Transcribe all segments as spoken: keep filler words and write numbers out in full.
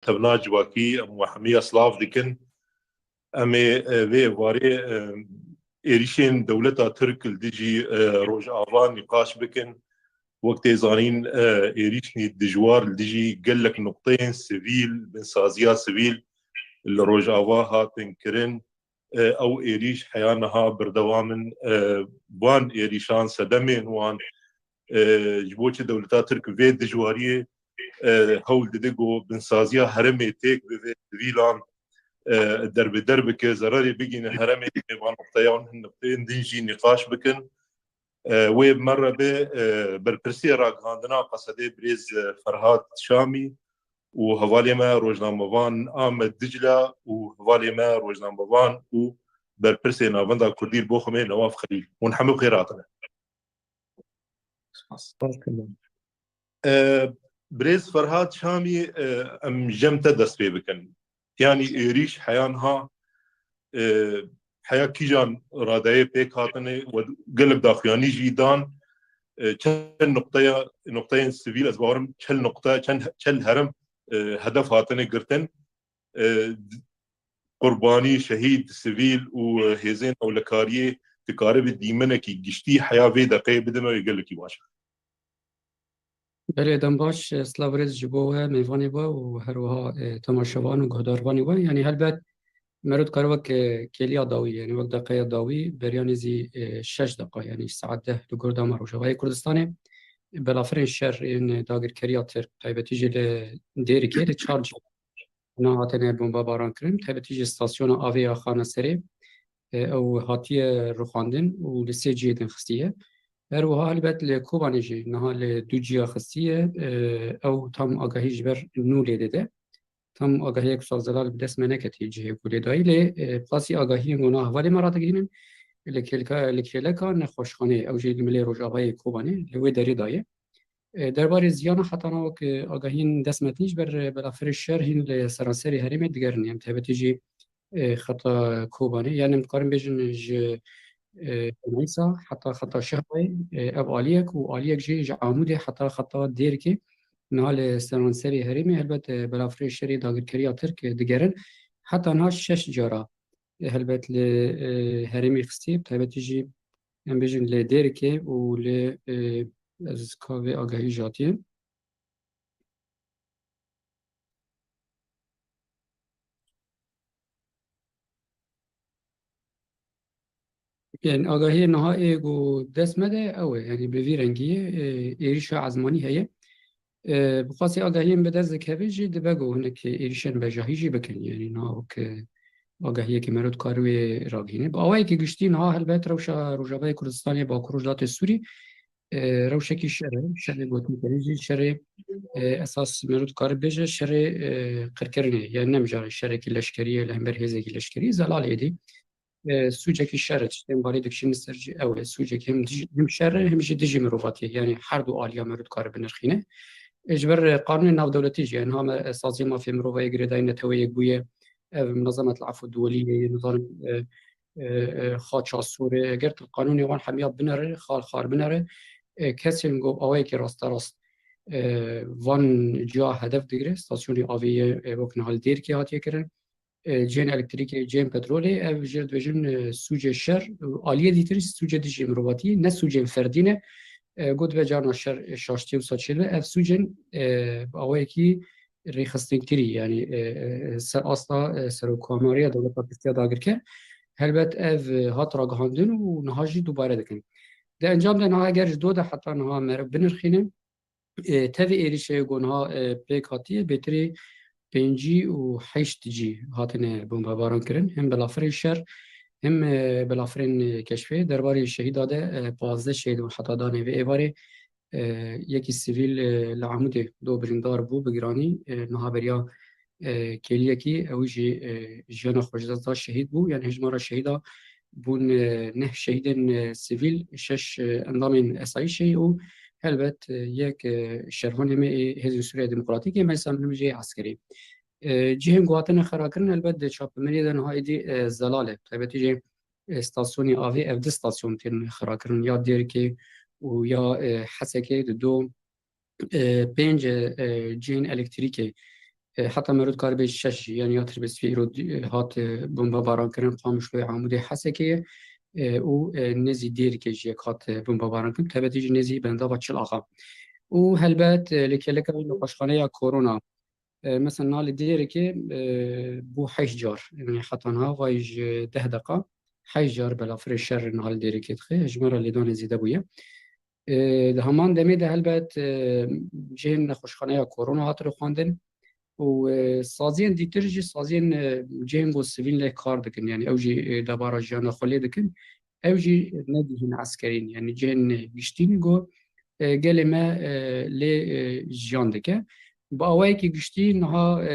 tevna civakî em we hemiya silav dikin. Em ê, e, vê êvarê, e, êrîşên dewleta Tirk li dijî, e, Rojava nîqaş bikin. Wek tê zanîn, e, êrîşên dijwar li dijî gelek nuqteyên sivîl, binsaziya sivîl li Rojava hatin kirin. E, ew êrîş heya niha berdewam in. E, van êrîşan, sedemên wan, e, ji bo çi dewleta Tirk vê dijwariyê, e, hewl dide ku binsaziya herêmê têk bibe, sivîlan, e, derbeder bike, zerarê bigihîne herêmê, van nuqteyan hin nuqteyên din jî nîqaş bikin. E, wê bi me re be, e, berpirsê ragihandina Qesedê birêz, e, Ferhat Şamî û hevalê me rojnamevan Amed Dicla û hevalê me rojnamevan û berpirsê Navenda Kurdî li Boxumê Newaf Xelîl. Hûn hemû xêr hatine. Spas. Spas, Kemal. E, birêz Ferhat Şamî, e, em jem te dest pê bikin. Yanî êrîş heya niha, e, heya kîjan radeyê pêk hatine we gelek daxuyanî jî dan, e, çend nuqteya, nuqteyên sivîl, ez bawerim çel nuqte, çend, çel herem, e, hedef hatine girtin. E, qurbanî, şehîd, sivîl û, e, hêzên ewlekariyê dikaribe dîmenekî giştî heya vê deqeyê bidime wê gelekî baş. Belê, dem baş, e, silav rêz ji bo we, mêvanê we û her wiha, e, temaşevan û guhdarvanê we. Yanî helbet mero dikare wek, e, kêliya dawî, yanî wek deqeya dawî, beriya nêzî, e, şeş deqa, yanî saet deh li gor dema Rojavayê Kurdistanê, belafirên şer ên dagirkeriya Tirk, taybetî jî li Dêrikê li çar cih niha hatine bombebaran kirin. Taybetî jî stasyona avê ya Xaneserê, e, ew hatiye rûxandin û li sê cihê din xistiye. Her wiha helbet li Kobanê jî niha li du ciya xistiye, e, ew tam agahî ji ber nû lê dide. Tam agahiyek wisa zelal bi dest me neketî cihê ku lê dayî, lê, e, qasî agahiyên ku niha hevalê me radigihînin, li kêlka-, li kêleka nexweşxaneyê, ew jî li milê rojavayê Kobanê, li wê derê daye. E, derbarê ziyana heta niha wek, e, agahiyên dest me tîn ji ber, e, belafirê şer hîn li seranserê herêmê digerin. Em taybetî jî, e, xeta Kobanê. Yani em dikarin bêjin ji, e, Enaysa heta xeta Şehbayê, e, ev aliyek û aliyek jî ji Amûdê heta xeta Dêrikê. Niha li seranserê herêmê helbet, e, belafirê şerê dagirkeriya Tirk, e, digerin. Heta niha şeş cara, e, helbet li, e, herêmê xistiye, taybetî jî em bêjin li Dêrikê û li, e, ez ka vê agahî jî hatiye. Yani agahiyê niha ê ku dest me de ew e, yani bi vî rengî, e, êrîşa ezmanî heye. E, bi qasî agahiyên bi dest dikeve jî dibe ku hinek êrîşên bejahî jî bikin. Yani niha wek, e, agahiyekî mero dikare wê ragihîne. Bi awayekî giştî niha helbet rewşa Rojavayê Kurdistanê, Bakur Rojhilatê Sûrî, e, rewşekî şer e. Şerê gotinkerî jî şerê, e, esas mero dikare bêje şerê, e, qirkirinê. Yani ne mijarê şerekî leşkerî ye li hember hêzekî leşkerî. Zelal êdî, e, sûcekî şer e, tiştên balê dikişînin ser cî ew e. Sûcekî hem dij-, hem şer e, hem jî dijî mirovatî ye. Yani her du aliya mero dikare binirxîne. E, ji ber, e, qanûnê navdewletî jî, yani niha me, e, saziya mafê mirovayê girêdayî neteweyê bûye, ev Munazemet Afû Duwelî ye, nizanim, e, e, e, Xaça Sûrê, eger tu qanûnê wan hemiya binere, xal xar binere, e, kesên ku awayekî rasterast, e, van ciya hedef digire, stasyonê avê ye, e, wek niha li Dêrikê hatiye kirin, e, cihên elektrîkê, cihên petrolê, ev jê re dibêjin, e, sûcê şer, aliyê dîtir sûcê dijî mirovatî, ne sûcên ferdî ne. E, got be carna şer, e, şaştiyê wisa çêdibe. Ev sûcên, e, bi awayekî rêxistinkirî, yani, e, e, ser asta, e, serokkomariya dewleta Tirkiya dagirker. Helbet ev, e, hat ragihandin û niha jî dubare dikin. Di encam de niha eger ji do de heta niha meriv binirxîne, e, tevî êrîşê ku niha, e, pêk hatiye, bêtirî pêncî û heşt cî hatine bombebaran kirin. Hem belafirên şer, hem, e, belafirên, e, keşfê. Derbarê şehîda de, e, pazdeh şehîd bûn heta danê vê êvarê. E, yekî sivîl, e, li Amûdê do birîndar bû bi giranî. E, niha beriya, e, kêliyekî ew jî, e, jiyana xwe ji dest da, şehîd bû. Yani hejmara şehîda bûn, e, neh şehîdên, e, sivîl, şeş, e, endamên esayîşê û helbet, e, yek, e, şervanê me ê Hêzên Sûriya Demokratîk ê, me sanîm jê eskerî. E, cihên ku hatine xerakirin helbet di çapemeniyê de niha êdî, e, zelal e. Taybetî jî, e, stasyonê avê, ev di stasyon tên xerakirin, ya Dêrikê û ya, e, Hesekê, di do, e, pênc, e, cihên elektrîkê, E, heta mero dikare bêje şeş jî, yanî ya Tirbêsfî îro dî-, e, hat, e, bombebarankirin Qamişloyê, Amûdê, Hesekê, e, û, e, nêzî Dêrikê jî yek hat, e, bombebarankirin. Taybetî jî nêzî bendava Çil Axa. Û helbet, e, li kêleka wî nexweşxaneya korona, e, mesela na li Dêrikê, e, bû heşt car, yanî heta niha vay ji deh deqa heşt car belafirê şer niha li Dêrikê dixe. Ji me re lêdanê zêde bûye. E, di heman demê de helbet, e, cihên nexweşxaneya korona hat rûxandin û, e, saziyên dîtir jî, saziyên, e, cihên ku sivîl lê kar dikin, yanî ew jî, e, debara jiyana xwe lê dikin, ew jî ne cihên eskerî ne, yanî cihên giştî ne ku, e, gelê me, e, lê, e, jiyan dike. Bi awayekî giştî niha, e,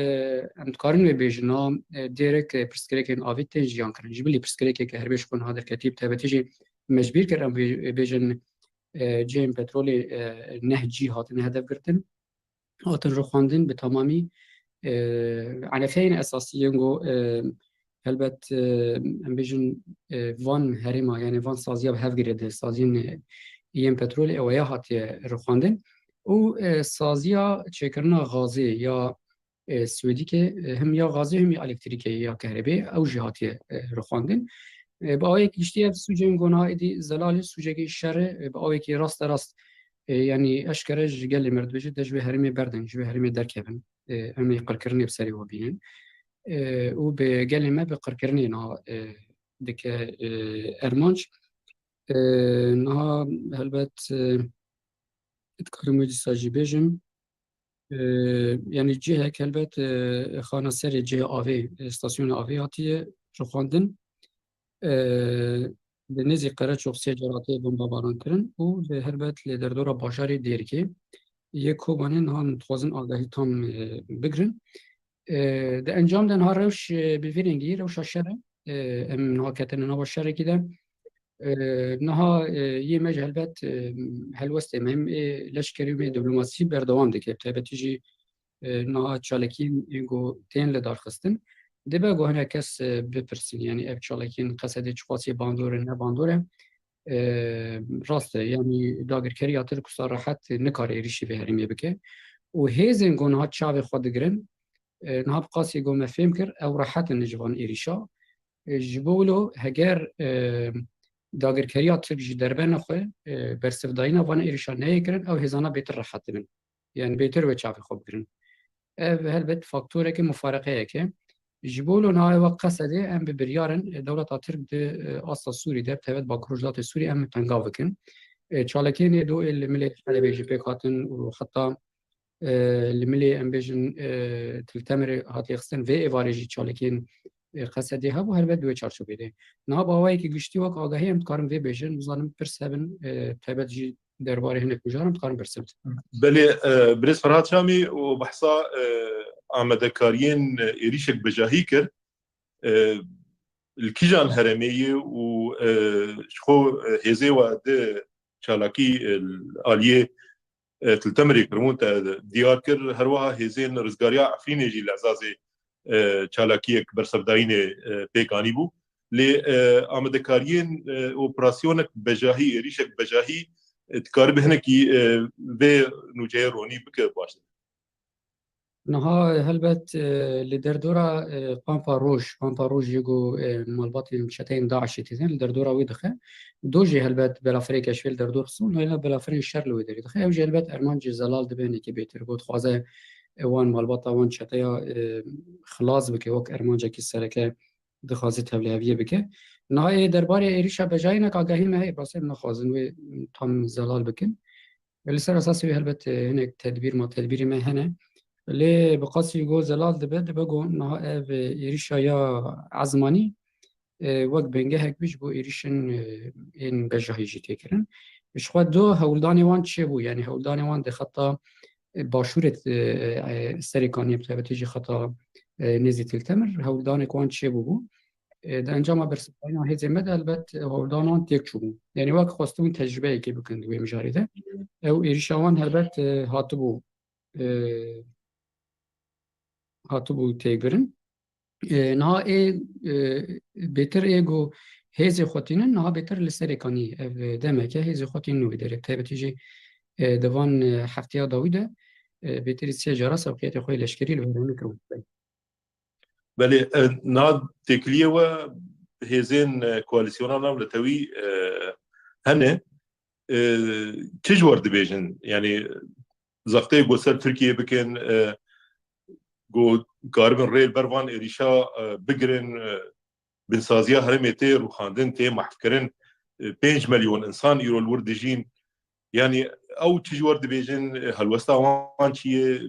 em dikarin wê bêjin, niha, e, Dêrik, e, pirsgirêkên avê tên jiyan kirin. Ji bilî pirsgirêkeke herbêj xwe niha derketî, bi taybetî jî me ji bîr kir em bê-, bêjin, e, cihên petrolê, e, neh cî hatine hedef girtin, hatin rûxandin bi temamî. E, Erefeyên esasî yên ku, e, helbet, e, em bêjin, e, van herêma, yanî van saziya bi hev girê di saziyên, e, yên petrolê ew ya hatiye rûxandin. Û, e, saziya çêkirina gazê ya, e, Swêdîkê, e, him ya gazê him ya elektrîkê ya kehrebê, ew jî hatiye, e, rûxandin. E, bi awayekî giştî ev sûcên ku niha êdî zelal e, sûcekî şer e, e, bi awekî rasterast, e, yanî eşkere ji gelê me re dibêje de ji vê herêmê berdin, ji vê herêmê derkevin. E, em ê qirkirinê bi serê we bînin. E, û bi gelê me bi qirkirinê niha, e, dike, e, armanc. E, niha helbet, e, dikarim wê dîsa jî bêjim. E, yanî cihek helbet, e, xana serê cihê avê, e, stasyona avê hatiye rûxandin. E, Di nêzî Qereçox sê car hatiye bombebaran kirin û li helbet li derdora bajarê Dêrikê yê Kobanê niha em dixwazin agahî tam, e, bigirin. E, di encam de niha rewş, e, bi vî rengî, rewşa şer e. E, em niha ketine nava şerekî de. E, niha, e, yê me ji helbet, e, helwestê me, em ê leşkerî û me diplomasî berdewam dike. Bi taybetî jî, e, niha çalakiyên ên ku tên li dar xistin. Dibe ku hinek kes, e, bipirsin, yanî ev çalakiyên Qesedê çiqasî bandor in, ne bandor e. E, rast e, yanî dagirkeriya Tirk wisa rehet nikare êrîşî vê herêmê bike. Û hêzên ku niha çavê xwe digirin, e, niha bi qasî ku me fêm kir, ew rehet in ji van êrîşa. E, ji bo wilo heger, e, dagirkeriya Tirk ji derbena xwe, e, bersivdayîna van êrîşa neyê kirin, ew hêzana bêtir rehet dibin. Yanî bêtir wê çavê xwe bigirin. Ev helbet faktoreke mufareqeyek e. Ji bo wilo niha wek Qesedê em bi biryar in, e, dewleta Tirk di, e, asta Sûrî de, bi taybet Bakur Rojhilatê Sûrî em tengav bikin. E, çalakiyên ê do ê li milê Helebê jî pêk hatin û heta e, li milê, em bêjin, e, Til Temirê hatiye xistin, vê êvarê jî çalakiyên, e, Qesedê hebû, helbet di wê çarçovê de. Niha bi awayekî giştî wek agahî em dikarin vê bêjin, nizanim pirs hebin, e, taybet jî derbarê hinek mijaran dikarin pirsin. Belê, e, birêz Ferhat Şamî û behsa, e, amadekariyên êrîşek bejahî kir, e, li kîjan herêmê ye û, e, ji xwe, e, hêzê we di çalakî, e, aliyê, e, Til Temirê kiribûn te diyar kir, her wiha hêzên rizgariya Efrînê jî li Ezazê, e, çalakiyek bersevdayînê, e, pêk anîbû. Lê, e, amadekariyên, e, operasyonek bejahî, êrîşek bejahî, e, dikaribe hinekî, e, vê nûçeyê ronî bike baş. Niha, e, helbet, e, li derdora, e, Kampa Roj, Kampa Roj yê ku, e, malbatên çeteyên DAIŞê tê din, li derdora wê dixe. Do jî helbet belafirê keşfê li derdor xistibûn, lê belafirên şer li wê derê dixe. Ew jî helbet ermancê zelal dibe, hinekî bêtir ku dixwaze, e, wan malbata wan çeteya, e, xilas bike, wek ermancekî sereke dixwaze tevliheviyê bike. Niha ê derbarê êrîşa bejayînek agahî me heye, basê em naxwazin wê tam zelal bikin. Li ser esasê wê helbet, e, hinek tedbîr ma tedbîrê me hene. Lê bi qasî ku zelal dibe, dibe ku niha ev, e, êrîşa ya ezmanî, e, wek bingehek bî ji bo êrîşên, e, ên bejahî jî tê kirin. Ji xwe do hewldanê wan çêbû, yanî hewldanê wan di xeta, e, başûrê, e, e, Serêkaniyê, bi taybetî jî xeta, e, nêzî Til Temir, hewldanek wan çêbûbû. E, di encama bersivdayîna hêzên me de helbet, e, hewldan wan têk çûbû. Yanî wek xwestibûn tecrûbeyekê bikin di wê mijarê de. Ew êrîşa wan helbet, e, hatibû, e, hatibû têkbirin. E, niha ê, e, bêtir ê ku hêzê xwe tînin, niha bêtir li Serêkanî ev, e, demeke hêzê xwe tînin wê derê. Taybetî jî, e, di van, e, hefteya dawî de, e, bêtirî sê cara sewqiyetê xwe yê leşkerî li Hurmizê kiribû. Belê, e, niha têkiliyê we hêzên, e, koalîsyona navnetewî, e, hene. E, çi ji we re dibêjin? Yanî zexteyê ku ser Tirkiyê bikin, e, ku karibin rê li ber van êrîşa, e, bigirin, e, binsaziya herêmê tê rûxandin, tê mahfkirin, e, pênc milyon însan îro li wir dijîn. Yanî ew çi ji we re dibêjin, e, helwesta wan çi ye,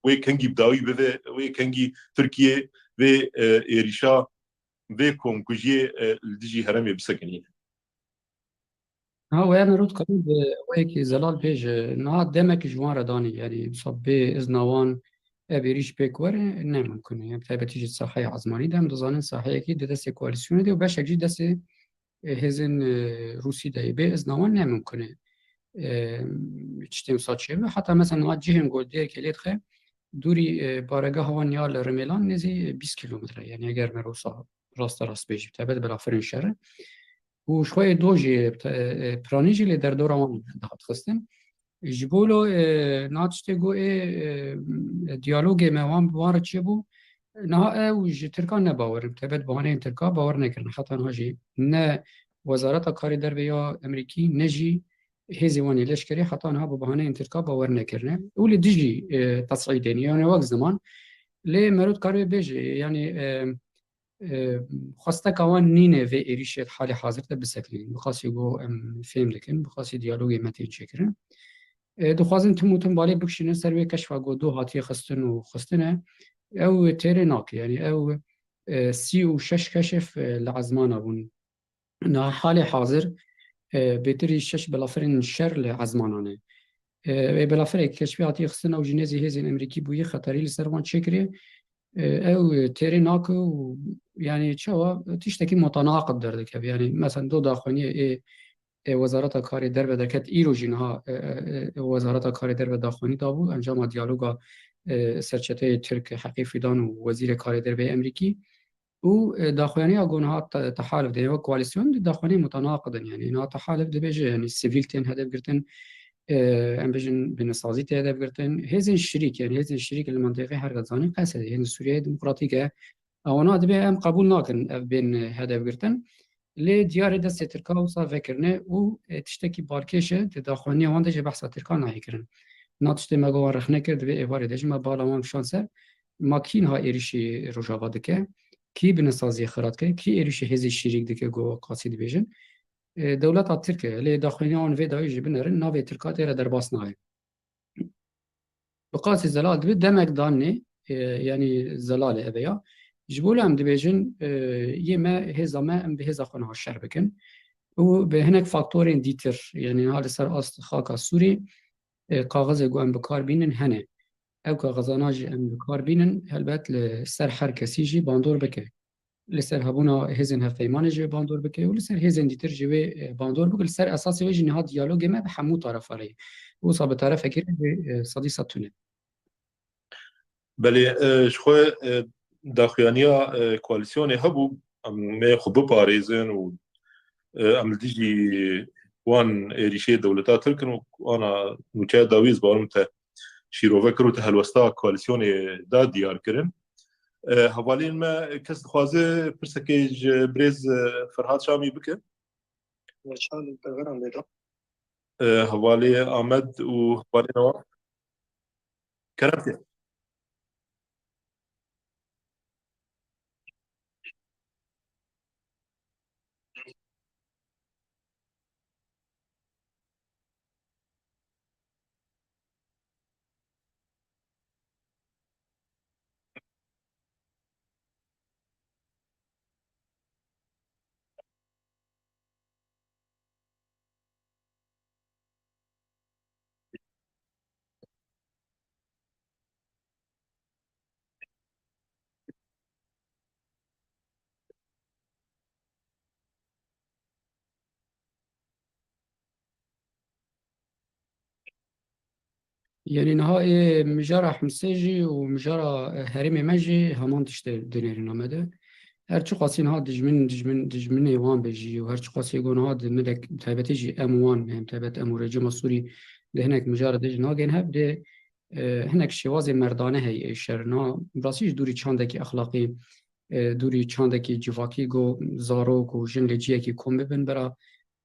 wê kengî bi dawî bibe, wê kengî Tirkiye vê, e, êrîşa, vê komkujiyê, e, li dijî herêmê bisekinîne? Ha, we em rût kabûl bi weyekî zelal bêje. Niha demek ji wan re danî, yanî wisa bê izna wan ev êrîş pêk were, ne mimkun e. Yanî taybetî ji sahaya ezmanî de em dizanin sahayekî di destê koalîsyonê de û beşek jî destê, e, hêzên, e, Rûsî de ye. Bê izna wan ne mimkun e. E, tiştê wisa çêbe. Heta mesela niha cihên ku dêrkê lê dixe, dûrî, e, baregeha wan ya li Rimêlan nêzî bîst kîlometre. Yanî eger me wisa rasterast bêjî, taybet belafirin şer e. Û ji xwe yê do jî, e, e, piranî jî lê derdora wan dihat xistin. Ji bo lo, e, niha tiştê ku ê, e, diyalogê me wan bi wan re çêbû, niha ew ji Tirkan ne bawer in. Taybet bahaneyên Tirka bawer nekirin. Heta niha jî ne Wezareta Karê Derve ya Emerîkî, ne jî hêzê wan ê leşkerî heta niha bi bahaneyên Tirka bawer nekirine. Û li dijî, e, tesîdê ne. Yanî wek ziman. Lê merût karê bêje, yanî, e, e, xwesteka wan nîne vê êrîşê di halê hazir de bisekinîn. Bi qasî ku em fêm dikin, bi qasî diyalogê me tên çêkirin. E, dixwazin tim û tim balê bikişînin ser wê keşfa ku do hatiye xistin û xistine. Ew têrê nake, yanî ew, e, sî û şeş keşif, e, li ezmana bûn. Niha halê hazir, e, bêtirî şeş belafirên şer li ezmanan e. E, wê belafirek keşfî hatiye xistin ew jî nêzî hêzên Emerîkî bûyî xeterî li ser wan çêkirî. E, ew têrê nake û, yanî çawa tiştekî mutenaqid derdikeve. Yanî mesela do daxuyaniyê ê, ê Wezareta Karê Derve derket, îro jî niha, e, e, e, Wezareta Karê Derve daxuyanî dabû, encama diyaloga, e, serçeteyê Tirk Heqî Fîdan û Wezîrê Karê Derve yê Emerîkî. Û, e, daxuyaniya ku niha te-, tehalif de, wek koalîsyon de daxuyaniyê mutenaqid in, yanî niha tehalif dibêje, yanî sivîl tên hedef girtin, e, em bêjin binesazî tê hedef girtin, hêzên şirîk, yanî hêzên şirîk li mintîqê her dizanîn qese, hêzên Sûriyeyê Demokratîk e, ewana dibê em qebûl nakin ev bên hedef girtin. Lê diyar e destê Tirka wisa vekirine û, e, tiştekî balkêş e, di daxuyaniya wan de jî behsa Tirkan nayê kirin. Na tiştê me got wan rexne kir, di vê êvarê de jî me bala wan kişand ser. Ma kî niha êrîşî Rojava dike? Kî binesaziyê xira dike? Kî êrîşî hêzê şirîk dike, ku qasî dibêjin? E, dewleta Tirk e. Lê daxuyaniya wan vê dawî jî binerin, navê Tirka tê re derbas nabe. Bi qasî zelal dibe, demek danê, e, yanî zelal e eve ya. Ji bo em dibêjin, e, yê me, hêza me, em bi hêza xwe niha şer bikin. Û bi hinek faktorên dîtir, yanî niha li ser ast xaka Sûrî, e, kaxizê ku em bi kar bînin hene. Ew kaxizana jî em bi kar bînin, helbet li ser her kesî jî bandor bike. Li ser hebûna hêzên hevpeymanê jî bandor bike û li ser hêzên dîtir jî wê, e, bandor bike. Li ser esasê wê jî niha diyalogê me bi hemû tarafan re ye. Wisa bi tarafekî re jî, e, sedî sed tune. Belê, e, ji xwe, e, daxuyaniya, e, koalîsyonê hebû, em ê xwe biparêzin û, e, em li dijî wan êrîşê dewleta Tirk in û ana nûçeya dawî ez bawerim te şîrove kir û te helwesta koalîsyonê da diyar kirin. E, hevalên me, kes dixwaze pirsekê ji birêz, e, Ferhat Şamî bike? Reçan deveran lê da. E, hevalê Amed û hevalê Newa. Kerem ke. Yanî niha ê mijara Himsê jî û mijara, e, herêmê me jî heman tiştê dinêrîna me de. Her çiqasî niha dijmin, dijmin, dijminê wan be jî û her çiqasî ku niha di milek taybetê jî em wan, em taybet em û rejîma Sûrî di hinek mijara de jî nagên hev, dê e, hinek şêwazê merdane heye ê şer. Niha bi rastî jî dûrî çandekî exlaqî, e, dûrî çandekî civakî ku zarok û jin li ciyekî kom bibin, bera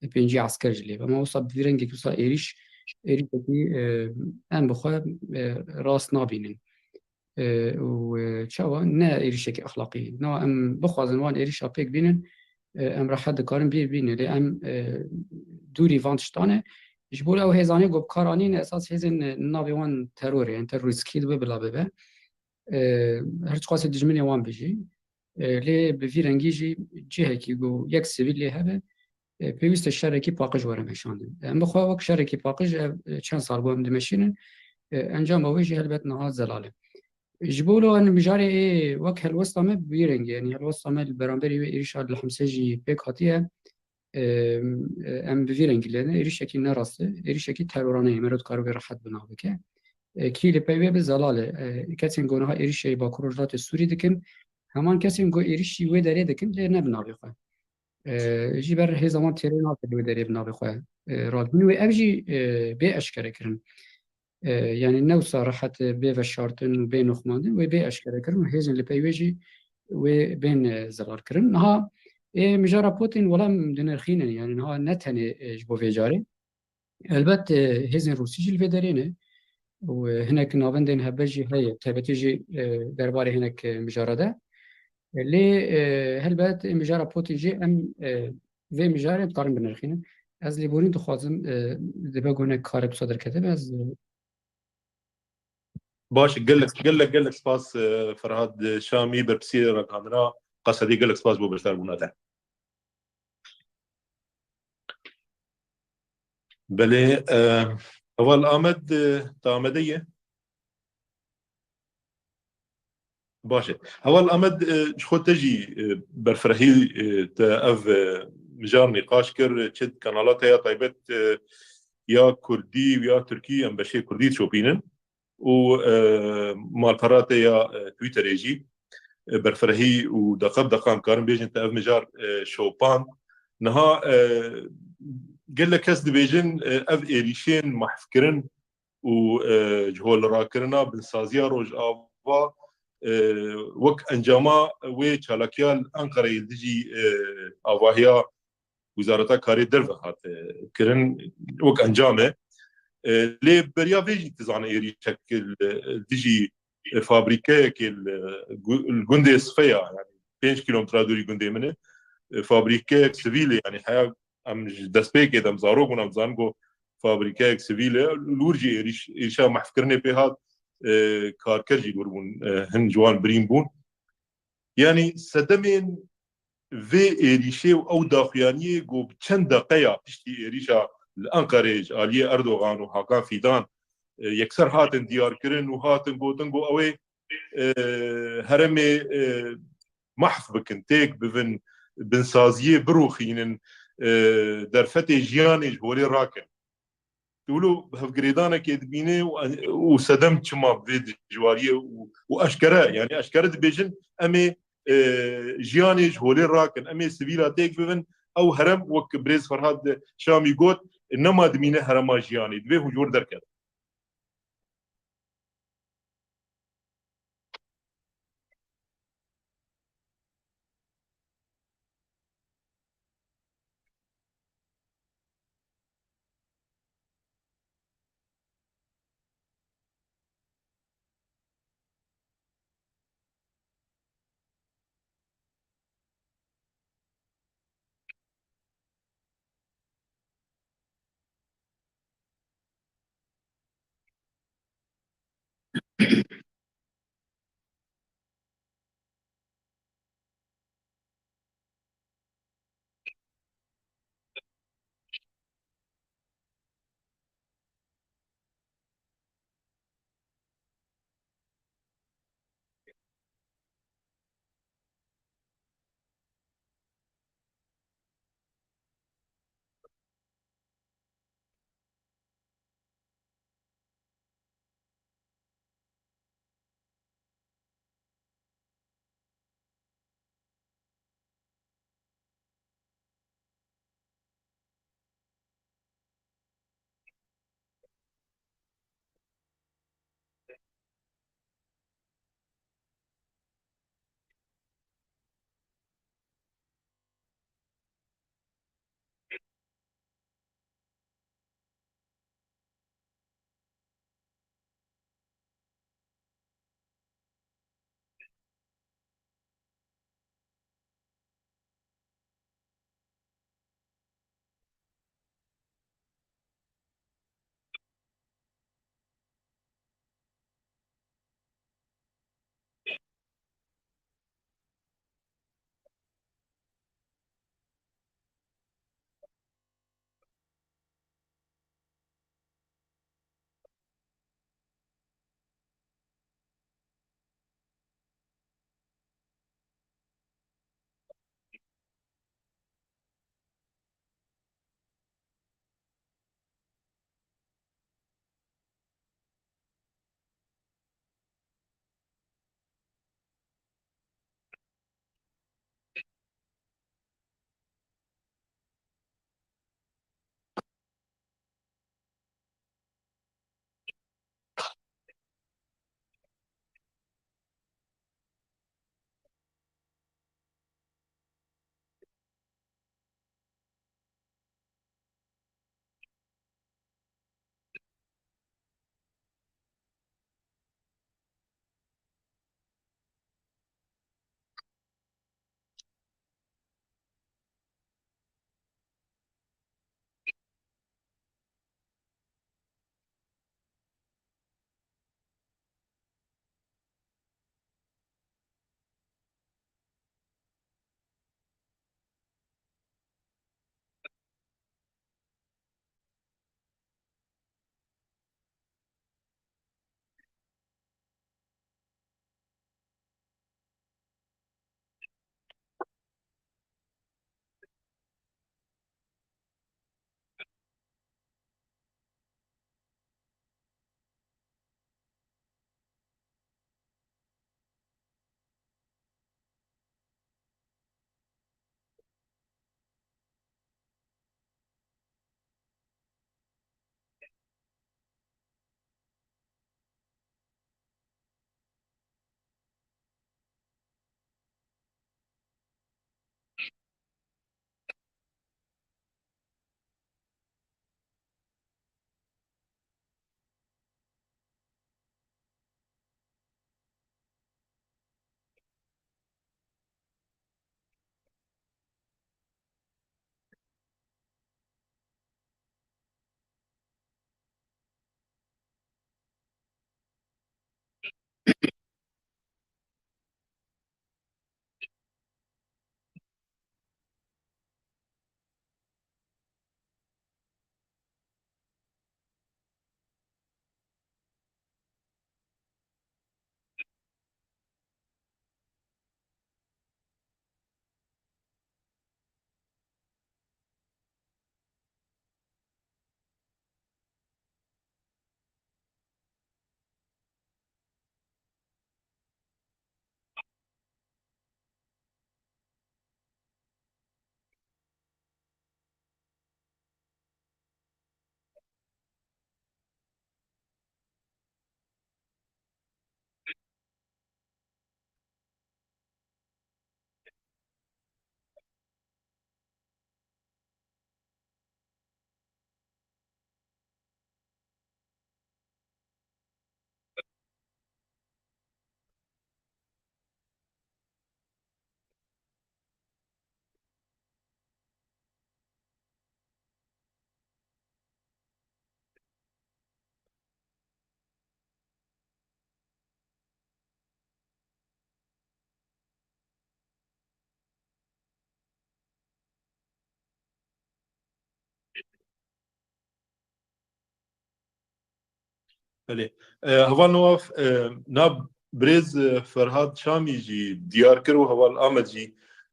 pêncî esker jî lê be. Ama wisa bi vî rengekî wisa êrîş, êrîşekî, e, em bi xwe, e, rast nabînin. E, û, e, çawa? Ne êrîşekî exlaqî. Na em bixwazin wan êrîşa pêk bînin, e, em rehet dikarin bê bînin. Lê em, e, dûrî van tiştan e. Ji bo ew hêzanê ku bi kar anîn, esas hêzên, e, navê wan teror e, yani terorîstkî dibe bila bibe. E, her çiqasê dijminê wan be jî. E, lê bi vî rengî jî cihekî ku yek sivîl lê hebe, e, pêwîst e şerekî paqij were meşandin. Em bi xwe wek şerekî paqij ev, e, çend sal bû em dimeşînin. E, encama wê jî helbet niha zelal e. Ji bo wilo em mijarê ê wek helwesta me bi vî rengî, yani helwesta me li beramberî wê êrîşa li Himsê jî pêk hatiye, e, em bi vî rengî lêne, êrîşekî ne rast e, êrîşekî terorane ye, meriv dikare wê rehet bi nav bike. E, kî li pey wê bi zelal e. E, kesên ku niha êrîşê Bakur Rojhilatê Sûrî dikin, heman kesên ku êrîşî wê derê dikin, lê ne bi navê xwe. E, ji ber hêza wan têrê nake wê derê bi navê xwe, e, radibûn. Wê ev jî, e, bê eşkere kirin. E, yani ne wisa rehet, e, bê veşartin û bê nûxmandin, wê bê eşkere kirin û hêzên li pey wê jî wê bên, e, zelal kirin. Niha ê mijara Putin wela em dinirxînin, yani niha ne tenê, e, ji bo vê carê. Elbet, e, hêzên Rûsî jî li vê derê ne û, e, hinek navendên hevbe jî heye, taybetî jî, e, derbarê hinek, e, mijara de. E, lê, e, helbet, e, mijara Putin jî em, e, vê mijarê em dikarin binirxînin. Ez lêborîn dixwazim, e, dibe ku hinek karek wisa derketibe, ez, e, Baş, gelek, gelek, gelek spas, e, Ferhad Şamî, berpirsiyê ragihandina Qasedê, gelek spas bo beşdarbûna te. Belê, e, Heval Amed, e, te amade ye? Baş e. Heval Amed, e, ji xwe te jî, e, berfirehî, e, te ev, e, mijar nîqaş kir, çi di kanala te ya taybet, e, ya Kurdî û ya Tirkî, em beşê Kurdî dişopînin. Û, e, malpera te ya, e, Twitterê jî, e, berfirehî û deqa bi deqa em karin bêjin te ev mijar, e, şopand. Niha, e, gelek kes dibêjin, e, ev êrîşên mahfkirin û, e, ji holrakirina binsaziya Rojava, e, wek encama wê çalakiya li Enqereyê li dijî, e, avahiya Wizareta Karê Derve hate kirin wek encam e. E, lê beriya vê jî tu zane êrîşek li dijî, e, fabrîkeyekê li gu-, li gundê Sifeya, yani pênc kîlometre dûrî gundê min e. E, fabrîkeyek sivîl e, yani heya em ji destpêkê de em zarok bûn, em zanin ku fabrîkeyek sivîl e. Li wir jî êrîş, êrîşa mahfkirinê pê hat, e, karker jî li wir bûn, e, hin ji wan birîn bûn. Yani sedemên vê êrîşê û ew daxuyaniyê ku bi çend deqeya piştî êrîşa li Enqereyê ji aliyê Erdogan û Hakan Fîdan, e, yekser hatin diyarkirin û hatin gotin ku ew ê, e, heremê, e, mahf bikin, têk bibin, binsaziyê birûxînin, e, derfetê jiyanê ji holê rakin. Tu wilo bi hevgirêdanekê dibîne û, û sedem çima bi vê dijwariyê û, û eşkere, yani eşkere dibêjin, em ê, e, jiyanê ji holê rakin, em ê sivîla têk bibin, ew herem wek birêz Ferhad Şamî got, nema dimîne herema jiyanê, divê hûn ji wir derkevin. Belê. E, Heval Newaf, e, na birêz, e, Ferhad Şamî jî diyar kir û Heval Amed jî,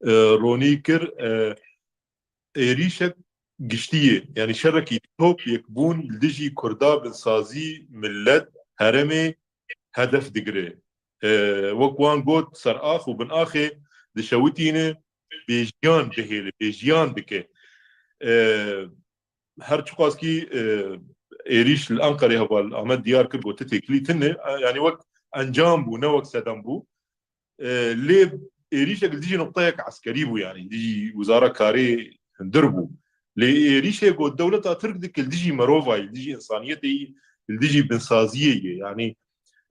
e, ronî kir. E, êrîşek giştî ye. Yanî şerekî top yekbûn li dijî Kurda, binsazî, millet, herêmê hedef digire. E, wek wan got, serax û binaxê dişewitîne, bêjiyan dihêle, bêjiyan dike. E, her çiqaskî, e, êrîş li Enqerê heval Amed diyar kir, got, têkilî tune, e, yanî wek encam bû, ne wek sedem bû. E, lê êrîşek li dijî nuqteyek eskerî bû, yanî dijî wizara karê hundir bû. Lê êrîşê got dewleta Tirk dike li dijî mirovayî, li dijî însaniyetê yî, li dijî binsaziyê yê. Yanî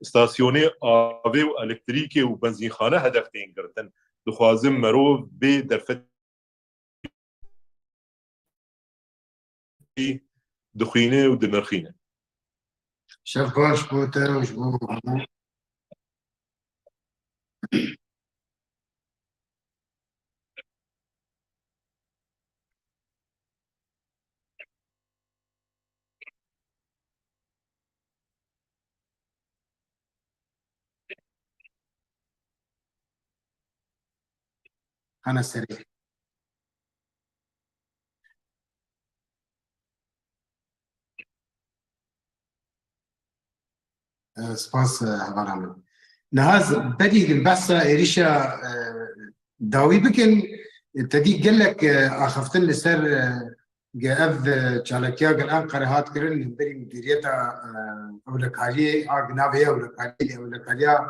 stasyonê avê û elektrîkê û benzînxane hedef tên girtin. Dixwazin merov bê derfet dixwîne û dinirxîne. Şev baş bo te û ji bo hemû. Hene serê. E, spas, e, hevala min. Niha z-, berî behsa êrîşa, e, dawî bikin, e, te dî gelek, e, axaftin li ser, e, ge ev, e, çalakiya gel Enqere hat kirin, hemberî Mudiriyeta, e, Ewlekariyê, a gi navê ye Ewlekariyê, Ewlekariya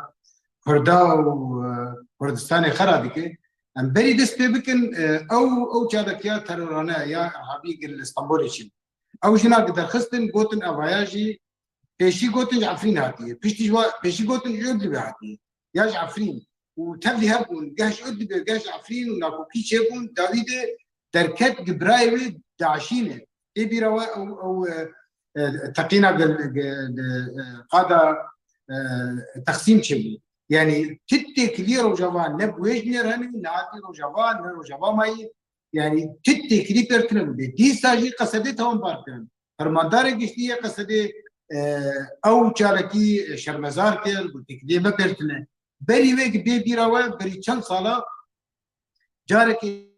Kurda û, e, Kurdistanê xera dike. Em berî dest pê bikin, e, ew, ew çalakiya terorane ya irhabî gel li Stenbolê çin. Ew jina gi derxistin, gotin evaya jî pêşî gotin ji Efrîn hatiye. Piştî ji wa-, pêşî gotin ji Idlibê hatiye. Ya ji Efrîn. Û tevlî hebûn. Geh ji Idlibê, geh ji Efrîn û nakokî çêbûn. Dawî de derket gi birayê wê DAIŞî ne. Ê bîra we ew, ew, e, e, teqîna gel-, ge-, de, e, qada, e, Texsîm çêbû. Yanî ti têkiliyê Rojava ne bi wê ji nêr hene, ne hatî Rojava, ne Rojava mayî. Yanî ti têkilî pêr tune bû. Dîsa jî Qesedê tawanbar kirin. Fermandarê giştî yê Qesedê, e, ew çalakî şermezar kir, got têkiliyê me pêr tune. Berî wê ki bê bîra we, berî çend sala carekê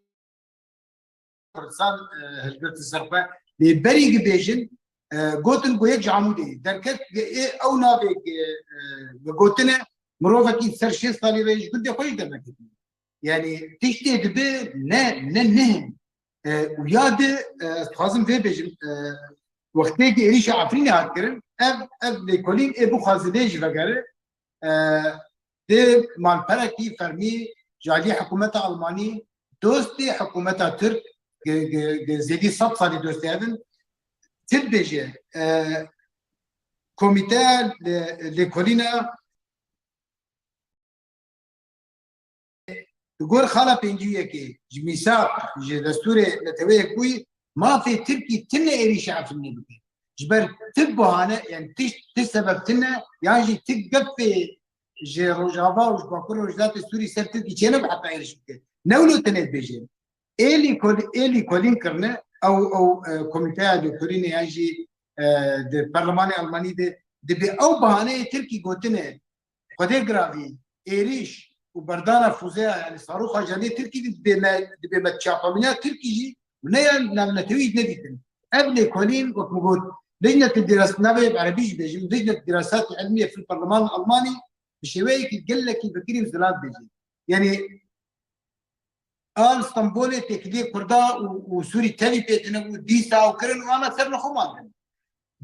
Kurdistan, e, hilgirtin ser xwe. Lê berî ki bêjin, e, gotin ku yek ji Amûdê derket, ê ew navê ki, e, gotine, mirovekî ser şêst salî re ji gundê xwe jî derneketiye. Yanî tiştê dibe ne, ne, ne. E, û ya di, e, ez dixwazim vê bêjim, e, wextê ki êrîşa Efrînê hat kirin, ev, ev lêkolîn ê bixwaze lê jî vegere, e, di malperekî fermî ji alî hikûmeta Almanî, dostê hikûmeta Tirk, gi, gi, gi zêdî sed salî dostê hev in, çi dibêje, e, komîte lê, lêkolîna Li gor xala pêncî û yekê ji mîsaq, ji destûrê Neteweyê Yekbûyî, mafê Tirkî tune êrîşa Efrînê bike. Ji ber ti bahane, yani tişt, ti sebeb tune, yan jî ti gefê ji Rojava û ji Bakur Rojhilatê Sûrî ser Tirkî çênebe heta êrîş bike. Ne wilo tenê dibêje. Ê lîkolî-, ê lîkolîn kirine, ew, ew, e, komîteya lêkolînê yan jî, e, di perlemanê Almanî de dibe ew bahaneyê Tirkî gotine, Xwedê giravî, êrîş û berdana fûzeya, yanî saroxa ji aliyê Tirkî dibê me, dibê me çapemeniya Tirkî jî û ne ya navnetewî jî nedîtin. Ev lêkolîn, wek min got, Lijnet Diras, navê bi erebî jî bêjim, Lijnet Dirasat Ilmiye fil Perleman Almanî, bi şêweyekî gelekî fikirî û zilam dibêje. Yanî, a li Stenbolê têkiliyê Kurda û, û Sûrî tevî pê tune bû, dîsa ew kirin û ana ser li xwe man kirin.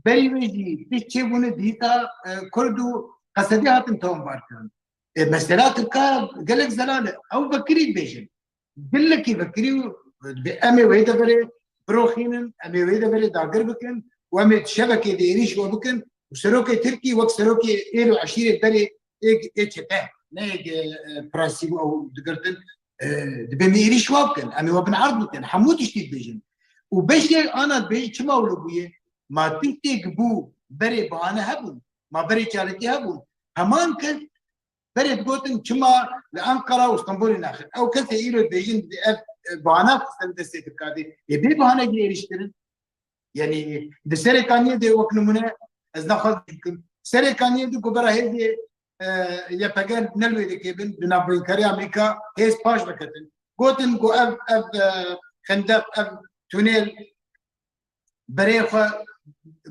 Berî wê jî tişt çêbûne dîsa, e, Kurd û Qesedî hatin tawanbar kirin. E, mesela Tirka gelek zelal e. Ew vekirî dibêjin. Gelekî vekirî û, e, em ê wê deverê biroxînin, em ê wê deverê dagir bikin û em ê şevekê de êrîş we bikin û serokê Tirkî wek serokê êl û eşîrê berê ê, ê çete, ne ê, e, prensîb ew digirtin, e, dibê me êrîş wa bikin, em ê we bin erd bikin, hemû tiştî dibêjin. Û beşê ana dibêjin çima wilo bûye? Ma tiştêk bû berê bahane hebûn, ma berê çalakî hebûn. Heman kes berê digotin çima li Ankara û Stenbolê naxin. Ew kesê îro dibêjin ev, e, bahane xistin destê Tirka de. Ê bê bahane êrîş kirin. Yanî di Serê Kaniyê de wek nimûne ez naxwaz bikim. Serê kaniyê di ku bera hêzê, e, Y P G ne li wê dikê bin, di navbeynkariya Amerîka hêz paş veketin. Gotin ku ev, ev, e, xendeq, ev tunêl berê xwe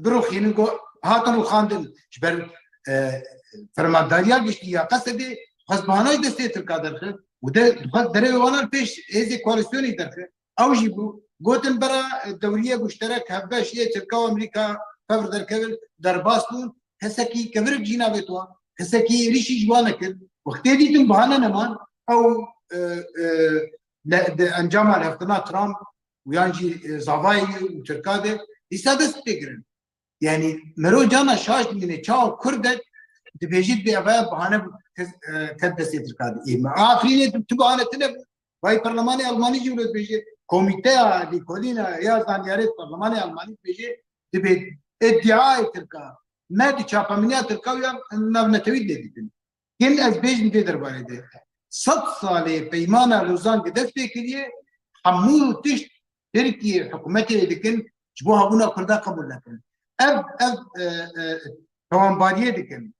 biroxînin ku hatin rûxandin. Ji ber, e, fermandariya giştî ya Qesedê xwest bahana ji destê Tirka derxe û de, dixwest derê wana li pêş hêzê koalîsyonê derxe. Ew jî bû. Gotin bera, e, dewriye muşterek hevbeş yê Tirka û Amerîka pev derkevin, derbas bûn. Kesekî kevirek jî navêt wan. Kesekî êrîşî ji wan nekir. Wextê dîtin bahane neman, ew, e, e, le, di encama lihevkirina Trump û yan jî, e, zavayê wî û Tirka de dîsa dest pê kirin. Yani mero cana şaş dimîne, çawa Kurdek dibêjî dibê eve bahane bû, kes, e, ket destê Tirka de. Ê, me Afrînê tu, tu bahane tine bû. Vay perlemanê Almanî jî wilo dibêje, komîteya lêkolîna ya zanyarê perlemanê Almanî dibêje, dibê îddiayê Tirka me di çapemeniya Tirka û ya navnetewî de dikin. Kin ez bêjim vê derbarê de. Sed salê peymana Lozan ki dest pê kiriye, hemû tişt Tirkiye hikûmetê dikin, ji bo hebûna Kurda qebûl nekin. Ev, ev, e, e, tawanbariyê dikin.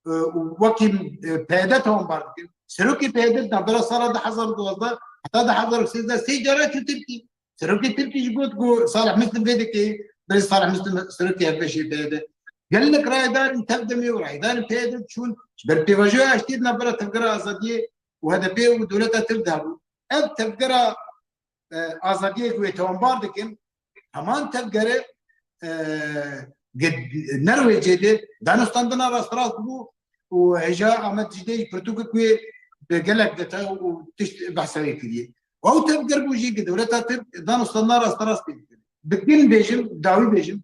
E, û wekî, e, P Y D tawanbar dikin. Serokê P Y D di navbera sala du hezar û duwazdeh heta du hezar û sêzdeh sê cara çû Tirkî. Serokê Tirkî jî got ku Salih Muslim vê dikê, belê Salih Muslim serokê hevbeşê P Y D. Gelek rayedarên tev demê û rayedarên P Y D çûn ji ber pêvajoya aştiyê di navbera Tevgera Azadiyê û H D P û dewleta Tirk de hebû. Ev Tevgera, e, Azadiyê ku wê tawanbar dikin, heman tevgere, e, ge-, Norwêcê de danûstandina rasterast bû û hêja Amed Cîdê jî pirtûkek wê bi gelek deta û tişt behsa wê kiriye. Ew tevger bû jî ki dewleta Tirk danûstandina rasterast pê dikir. Bi kin bêjim, dawî bêjim,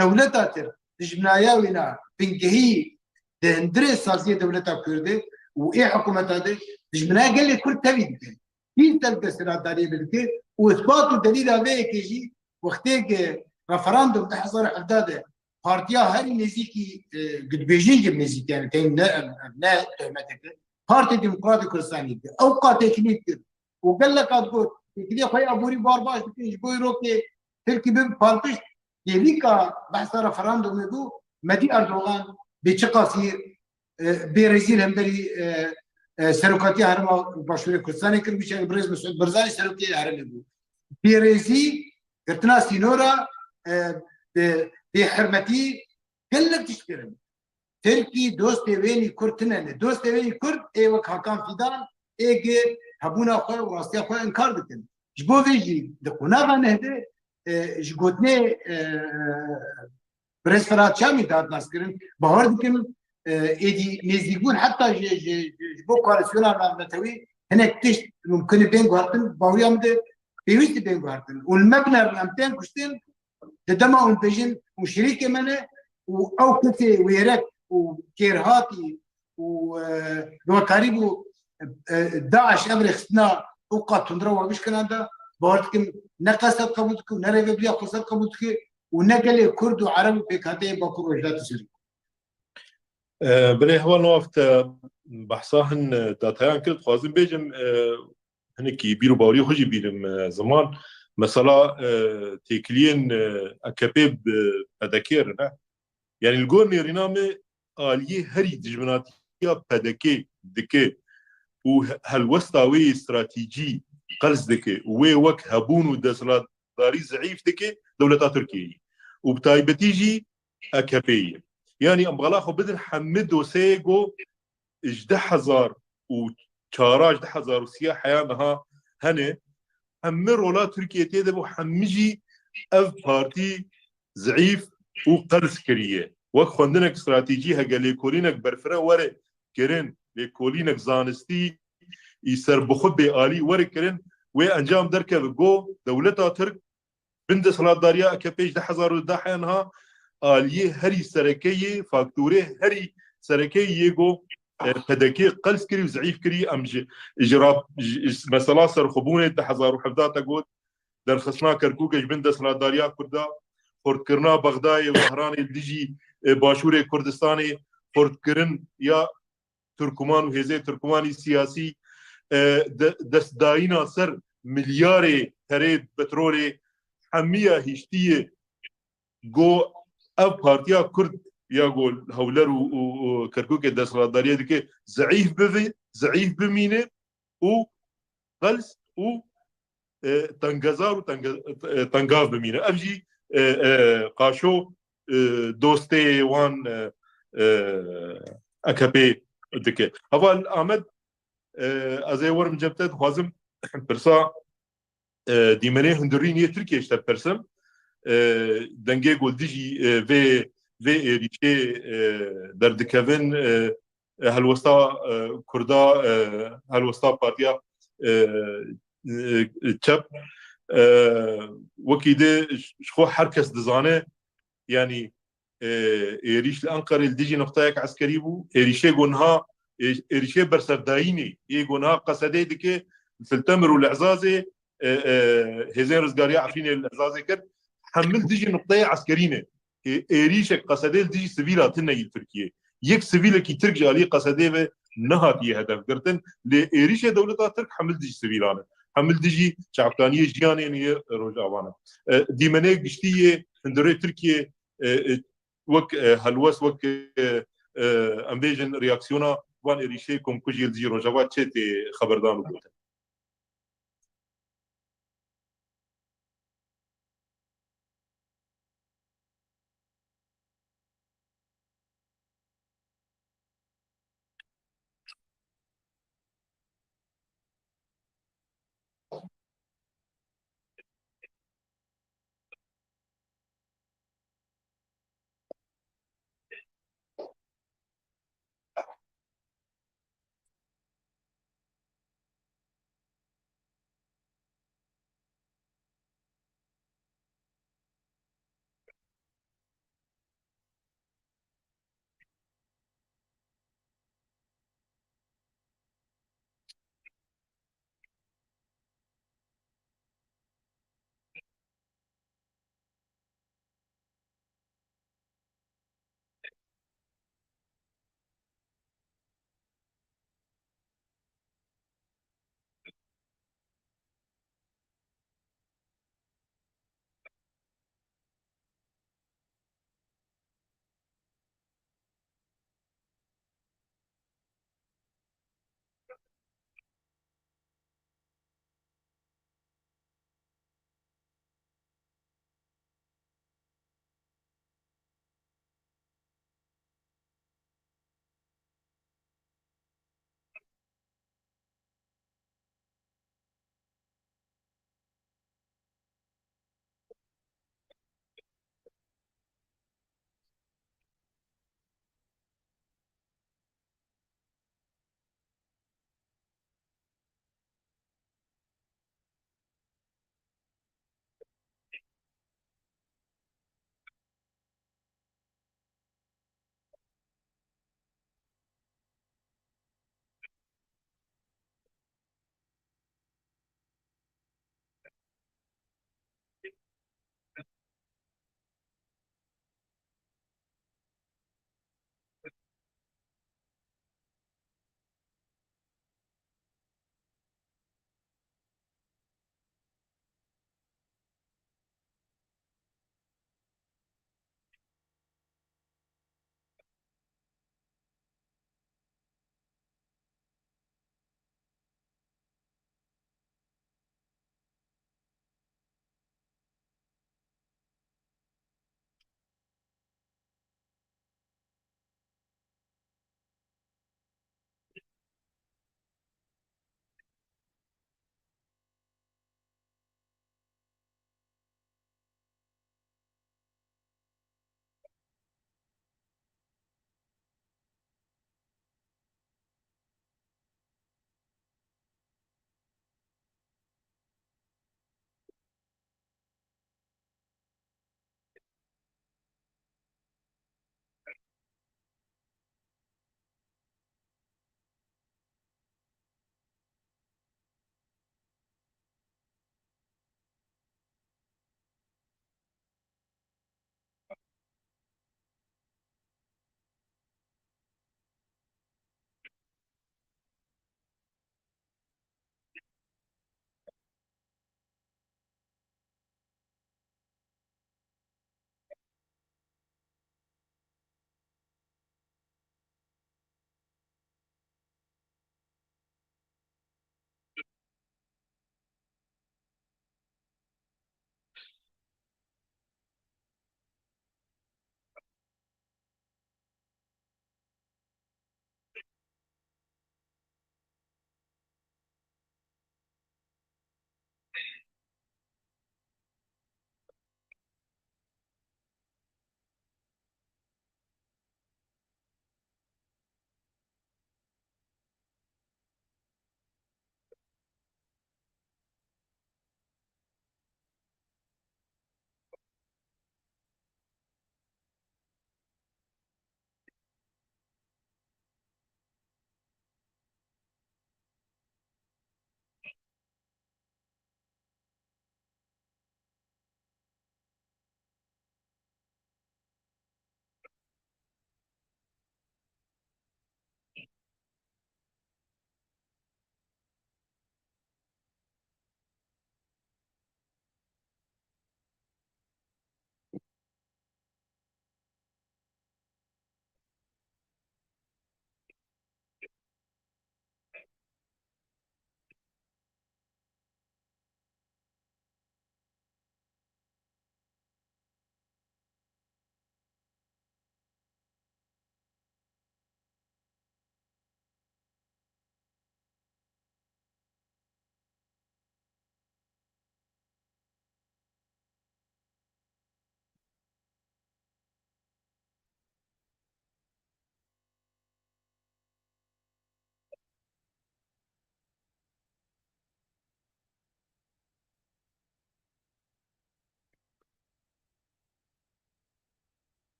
dewleta Tirk dijminaya wêna bingehî di hundirê saziyê dewleta Kurd de û ê hikûmeta de dijminaya gelê Kurd tevî dike. Kî ser desthilatdariyê bidike û ispat û delîla vê yekê jî wextê ki referandum du hezar û hevdeh de partiya herî nêzîkî, e, gudbêjin jî nêzîk, yani tên ne, ne tohmeteke, Partiya Demokratîk Kurdistanê ki ew qa têkilî dikir û gelek kat got, têkiliyê xwe yê aborî bar baş dikin, ji bo îrokê Tirkî bibe palpişt, kêlîka behsa referandumê bû, Medî Erdogan bê çiqasî, e, bêrêzî li hemberî, e, e, serokatiya Herêma Başûrê Kurdistanê kir, wî çaxê birêz Mesûd Barzanî serokê herêmê bû. Bêrêzî, girtina sînora, e, bi, bêhirmetî gelek tişt kirin. Tirkî dostê wênî Kurd tine ne. Dostê wênî Kurd ê wek Hakan Fîdan ê gi hebûna xwe û rastiya xwe inkar dikin. Ji bo vê jî di qonaxa neh de, e, ji gotinê, e, Birêz Ferhat Çamî dihat naskirin, bawer dikim, e, êdî nêzîkbûn heta ji, ji, ji, ji bo koalîsyona navnetewî hinek tişt mumkin e bên guhertin, baweriya min de pêwîst e bên guhertin. Û li me binerin em tên kuştin, di dema hûn bêjin hûn şirîkê me ne û ew kesê wêrek û kêrhatî û, e, bi we karîbû, e, DAIŞ ev rêxistina û qat tundra we bişkina de, bawer dikim ne Qesed qebûl dike û ne rêvebiriya Qesed qebûl dike û ne gelê Kurd û Ereb û pêkhateyê Bakur Rojhilatê Serok. E, Belê heval Newaf te behsa hin, e, datayan kir, dixwazim bêjim, e, hinekî bîr û baweriyê xwe jî bîrim, e, ziman. Mesela, e, têkiliyên, e, A K P bi P D K re ne. Yani li gor nêrîna me aliyê herî dijminatiya P D K dike û he-, helwesta wê yê stratejî qels dike û wê wek hebûn û desthilatdarî zeîf dike dewleta Tirkiyeyê û bi taybetî jî A K P'yê. Yani em bala xwe bidin hemî dosyeyê ku ji du hezar û çar ji du hezar û sî heya niha hene, hemî rola Tirkiye tê de bû, hemî jî ev partî zeîf û qels kiriye. Wek xwendinek stratejî heke lêkolînek berfireh were kirin, lêkolînek zanistî î serbixwe bêalî were kirin, wê encam derkeve ku dewleta Tirk bin desthilatdariya A K P ji du hezar û deh ya niha aliyê herî sereke yê, faktorê herî sereke yê ku, e, P D K qels kirî û zeîf kirî. Em ji, ji rap-, ji, ji mesela serxwebûnê du hezar û hevdeh te got, derxistina Kerkûkê ji bin desthilatdariya Kurda, xurtkirina Bexdayê û Tehranê li dijî, e, Başûrê Kurdistanê, xurtkirin ya Tirkuman û hêzê Tirkumanî siyasî, e, de-, destdayîna ser milyarê terê petrolê, hemiya hiştiyê ku ev partiya Kurd ya ku Hewler û, û, û Kerkûkê desthilatdariyê dike, zeîf bibe, zeîf bimîne û qels û, e, tengezar û tenge-, e, tengav bimîne. Ev jî, e, e, qaşo, e, dostê wan, e, e, A K P dike. Heval Amed, e, ez ê werim cem te, dixwazim pirsa, e, dîmenê hundirîn yê Tirkiyê ji te bipirsim. E, dengê ku li dijî, e, vê, vê êrîşê, e, derdikevin, e, e, helwesta, e, Kurda, e, helwesta Partiya, e, e, Çep, e, wekî dî ji xwe her kes dizane, yanî, e, êrîş li Enqerê li dijî nuqteyek eskerî bû. Êrîşê ku niha, ê-, êrîşê berseredayînê, ê ku niha Qesedê dike, li Til Temir û li Ezazê, e, e, hêzên rizgariya Efrînê li Ezazê kir, hemû li dijî nuqteyê eskerî ne. Ê-, êrîşek Qesedê li dijî sivîla tune yî Tirkiyê. Yek sivîlekî Tirk ji aliyê Qesedê ve nehatiye hedef girtin. Lê êrîşê dewleta Tirk hemû li dijî sivîlan e. Hemû li dijî çavkaniyê jiyanê yên yê Rojava ne. E, dîmenê giştî yê hundirê Tirkiyê, e, e, wek, e, helwest, wek, e, e, em bêjin reaksiyona van êrîşê komkujiyê li dijî Rojava çi tê xeberdan û gotin?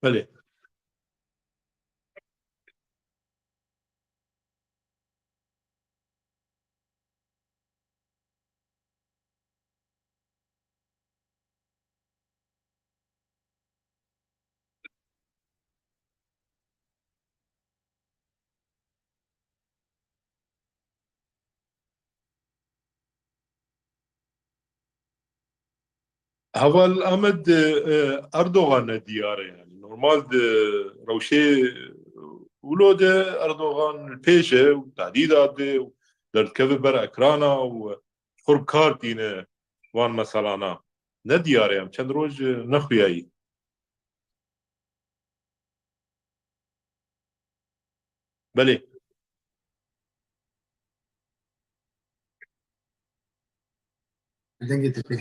Belê. Heval Amed, e, Erdogan nediyar e yani. Normal di rewşê wilo de Erdogan li pêş e û tehdîda dide û derdikeve ber ekrana û ji xwe re kar tîne van meselana. Nediyar e, em çend roj nexuyayî. Belê. Dengê te pê.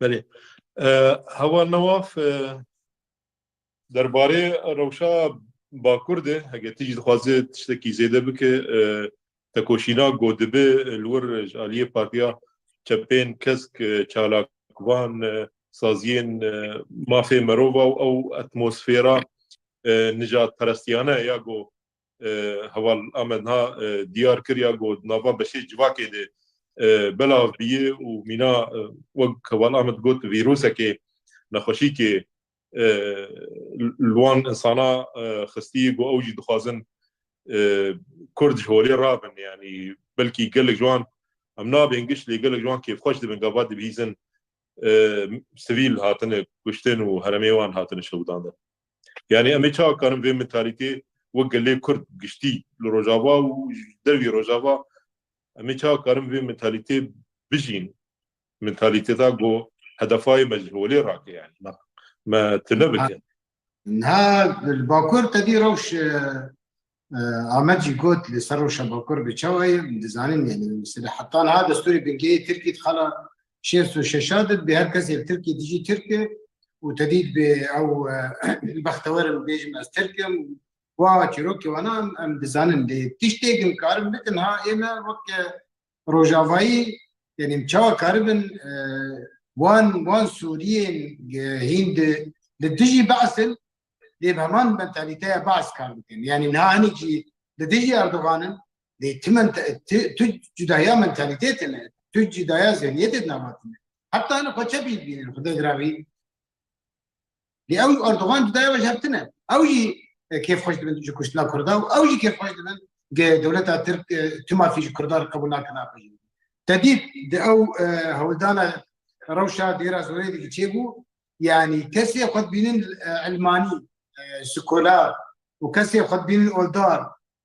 Belê. E, Heval Newaf, e, derbarê rewşa Bakur de, heke tu jî dixwazî tiştekî zêde bike, e, tekoşîna ku dibe li wir ji aliyê Partiya Çepên Kesk, e, çalakvan, e, saziyên, e, mafê mirova û ew atmosfera, e, nijadperestiyane ya ku, e, Heval Amed niha, e, diyar kir ya ku di nava beşê civakê de, e, belav bûye û mîna, e, wek Heval Amed got, vîrusekê, nexweşîkê, e, li wan insana, e, xistî ku ew jî dixwazin, e, Kurd ji holê rabin. Yanî belkî gelek ji wan em nabên giş, lê gelek ji wan kêfxweş dibin, gava dibihîzin, e, sivîl hatine kuştin û herêmê wan hatine şewitandin. Yanî em ê çawa karin vê mentalîtê wek gelê Kurd giştî li Rojava û ji dervî Rojava, em ê çawa karin vê mentalîtê bijîn? Mentalîteta ku hedefayê me ji holê rake, yanî me, me tune bike. Niha li Bakur tevî rewş, e, e, Amed jî got li ser rewşa Bakur bi çawa ye, em dizanin, yanî mesela heta niha destûrê bingehê Tirkî di xala şêst û şeş de bi her kesê li Tirkî dijî Tirk e û tevî bi ew, e, bextewer im bêjim ez Tirk im. Wa çîrokê wana em, em dizanin. Lê tiştê ku em karin bikin ha ê me wek, e, Rojavayî, yanî em çawa karibin, e, wan, wan Sûriyên, e, hîn di, li dijî Be'sin, lê bi heman mentalîteya Be's kar bikin. Yanî niha hinek jî li dijî Erdogan in, lê tu mente-, tu, tu cudaya mentalîtê tine, tu cudaya zihniyetê di nava tine. Heta hinek xwe çepî dibînin, Xwedê giravî. Lê ew Erdogan cudaya ve ji hev tune. Ew jî, e, kêfxweş dibin ji kuştina Kurda û ew jî kêfxweş dibin ge dewleta Tirk, e, tu mafî ji Kurda re qebûl nake naxwe jî. Te dît di ew, e, hewldana rewşa dêra zorê de çêbû, yanî kesê xwe dibînin, e, ilmanî, e, skolar û kesê xwe dibînin oldar,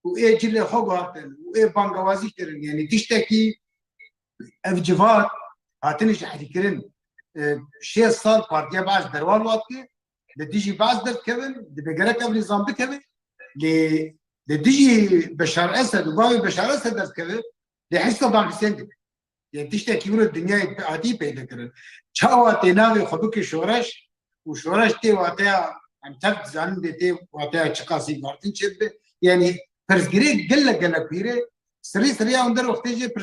û ê cilê xwe guhertin û ê bangewazî kirin. Yanî tiştekî ev civat hatine ji herîkirin. E, şêst sal Partiya Be'es derwal wat kir, li dijî Be'es derdikevin, dibe gerek ev nîzam bikeve, lê li dijî Beşar Esed û bavê Beşar Esed derdikeve, lê hişka Bang Husên dibe. Yê tiştekî wilo dinyayê hatî peyda kirin. Çawa tê navê xwe bike şoreş û şoreş tê wateya em tev dizanin dê tê wateya çiqasî bartin çêdibe. Yanî pirsgirêk gelek gelek pîr e. Sirî sirî ya hûn der wextê jê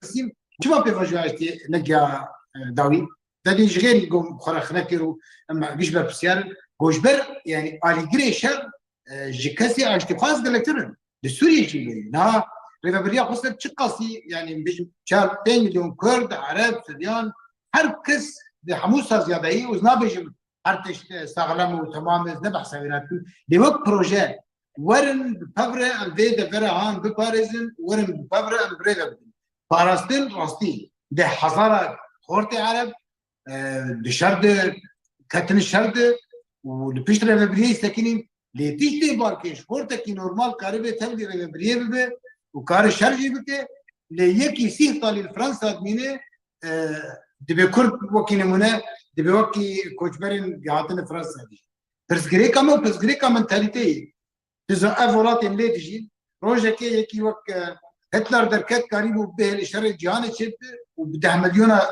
pirsîn çima pêvajoya tê negiya, e, dawî? Te dî ji xêrî gom xwe re xine kir û em giş berpirsiyar in. Goşber, yanî alîgirê şer, e, ji kesê aştîxwaz gelektir in. Li Sûriyê jî wê. Niha rêvebiriya xwe ser çi qasî, yani, em bêjin çar pênc milyon Kurd, Ereb, Siryan, her kes di hemû saziyadayî, ez nabêjim her tişt, e, saxlem û temam e, ez ne behsa wê nakim. Lê wek proje, werin bi pevre em vê devera han biparêzin, werin bi pevre em birêve bidin. Parastin rastî di hezara xortê Ereb, e, di şer de, ketini şer de û li pişt rêvebiriyê sekinîn. Lê tiştê balkêş xortekî normal karibê tevlî rêvebiriyê bibe û kare şer jî bike. Lê yekî sîh salî li Fransa dimîne, e, dibe Kurd wekî nimûne, dibe wekî koçberên hatine Fransa dî. Pirsgirêka me û pirsgirêka mentalîteyê. Dizo ev welatên lê dijîn. Rojekê yekî wek, e, Hitler derket, karîbû bihêle şerê cîhanê çêbibe û bi deh milyona,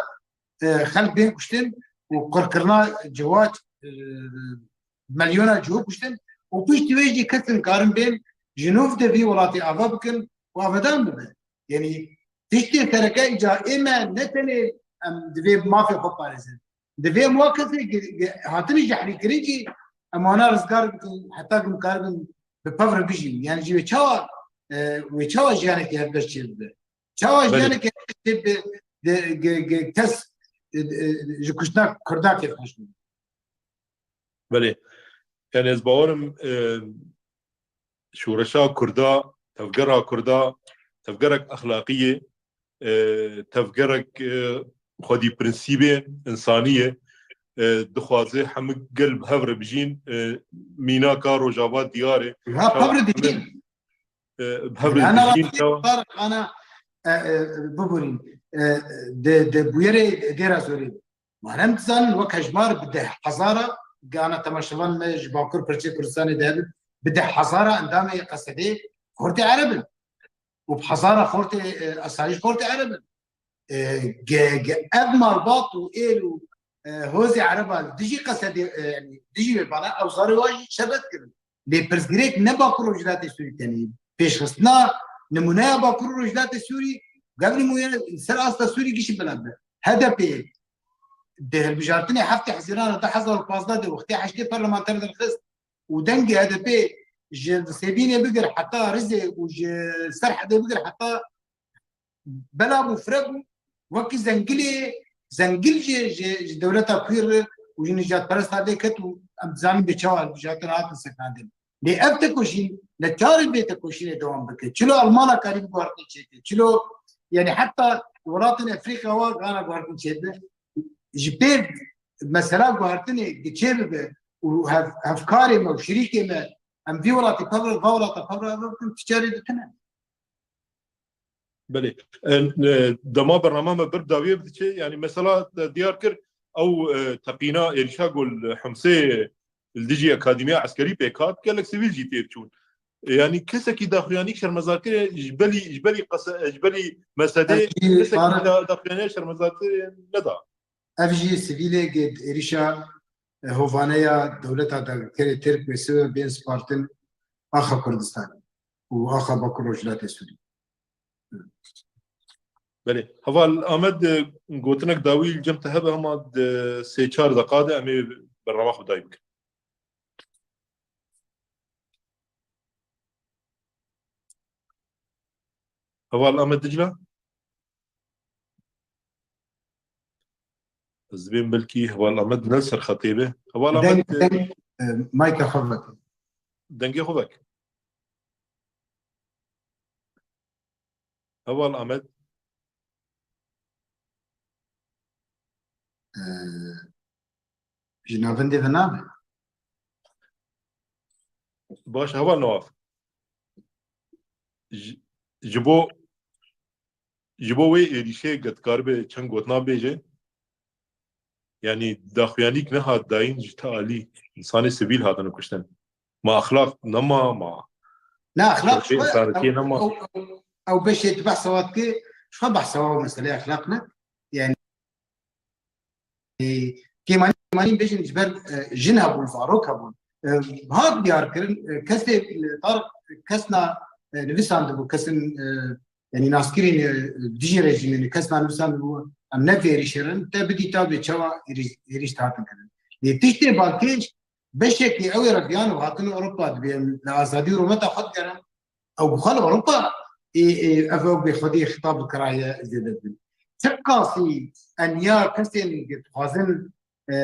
e, xelk bên kuştin û qirkirina ciwaç, e, milyona cihû kuştin û piştî wê jî kesin karin bên ji nû de vî welatê ava bikin û avedan bibe. Yanî tiştê sereke îca ê me ne tenê em divê mafê xwe parêzin. Divê em wa kesê ge-, ge-, hatine jehrîkirin jî em wana rizgar bikin, heta ku em karibin bi pevre bijîn. Yani jî wê çawa, e, wê çawa jiyanekî hevbeş çêbibe? Çawa Belê. jiyanekî hevbeş çêbibe de, ge-, ge-, kes, e, e, ji kuştina Kurda kêfxweş be? Belê. Yani ez bawerim, e, şoreşa Kurda, tevgera Kurda, tevgerek exlaqî ye, e, tevgerek, e, xwedî prensîbê însanî ye. E, dixwaze hemû gel bi hev re bijîn, e, mînaka Rojava diyar e. Ha, Çawa pevre hemû, dijîn. e, bi hev re Ana dijîn, rastî çawa? Tarık, ana, e, e, bibûrîn. E, de, de bûyerê dêra zorê. Ma em dizanin wek hejmar bi deh hezara, gana temaşevan me ji Bakur Perçê Kurdistanê de hebin, bi deh hezara endamê qesedê xortê Ereb in. Û bi hezara xortê, e, asayîş xortê Ereb in. E, ge-, ge-, ev malbat û êl û, e, hozê Ereba li dijî qesedê, e, yani dijî wê bana ew zarê wa jî şer red kirin. Lê pirsgirêk ne Bakur Rojhilatê Sûrî tenê. Pêşxistina nimûneya Bakur Rojhilatê Sûrî, gevnimûye li ser asta Sûrî gişî bila be. H D P di hilbijartinê heftê Hezîrana du hezar û pazdeh de wextê heştê parlamenter derxist û dengê H D P ji Sêbînê bigir heta Rizê û ji Serhedê bigir heta bela bû, fire bû, wekî zengilê, zengil jî ji, ji dewleta Kûr û ji nijadperesta lê ket û em dizanin bê çawa hilbijartin hatin sekinandin. Lê ev tekoşîn, neçar in vê tekoşînê dewam bike. Çilo Almana karî bi guhertinê çêke. Çilo, yani heta welatên Efrîka wa gana guhertin çêbe. Ji pêv mesela guhertinê çêbibe û hev-, hevkarê me û şirîkê me em vî welatî pevre, va welata pevre bikin, ticarê dikine. Belê. E, e, dema bernama me ber dawiyê bidiçe, yani mesela, e, diyar kir, ew, e, teqîna êrîşa ku li Himsê li dijî Akademiya Eskerî pêk hat, gelek sivîl jî têr çûn. E, yani kesekî daxuyanîk şermezarkirê ji belî, ji belî qese-, ji belî mesedê Ev jî kesekî Tarık da-, daxuyaniya şermezarkirê neda. Ev jî sivîlê ge êrîşa, e, hovane ya dewleta dagirkerê Tirk wê sibe bên spartin axa Kurdistanê û axa Bakur Rojhilatê Sûrî. Belê. Heval Amed, e, gotinek dawî li cem te hebe, hema di sê çar deqa de em ê bernama xwe dayî bikin. Heval Amed Dicla? Ez dibêm belkî Heval Amed ne li ser xetê be. Heval Deng, Amed, e, deng, e, mayka xwe veke. Dengê xwe veke. Heval Amed. E, ji navendê ve nabe. Baş, Heval Nawaf. Ji, ji bo, ji bo wê êrîşê ge dikaribe çend gotina bêje? Yanî daxuyanîk nehat dayîn ji te alî, însanê sivîl hatine kuştin. Ma exlaq nema, ma Ne, exlaq şertê ji xwe, însanetiyê ew, nema. ew, ew, ew beşê tu behsa wa dikê, ji xwe behsa wa mesele exlaq ne. Yani, e, kêmanî, kêmanî bêjin ji ber, e, jin hebûn, zarok hebûn. E, hat diyar kirin, e, kesê, e, tar-, kesna, e, nivîsandibû, kesin, e, yani naskirîn, e, dijî rejîmê ne, kesna nivîsandibû, em ne vê êrîşê re in, te bidî tabê çawa êrîş, êrîş dihatin kirin. Lê tiştê balkêş, beşekî ew ê re viyan û hatin Ewropa dibê, em li azadî û rûmeta xwe digerin. Ew bi xwe li Ewropa ê, ê, ev wek bêxwedî xitab dikiraye zêde dibin. Çiqasî em ya kesên dixwazin, e,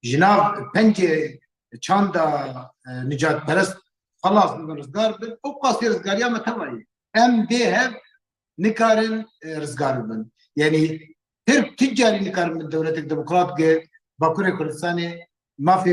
ji nav pencê çanda, e, nicatperest xelas bibin, rizgar bin, ew qasî rizgariya me teva ye. Em bê hev nikarin, e, rizgar bibin. Yanî Tirk ti carî nikarin bi dewletek demokrat gi Bakurê Kurdistanê mafê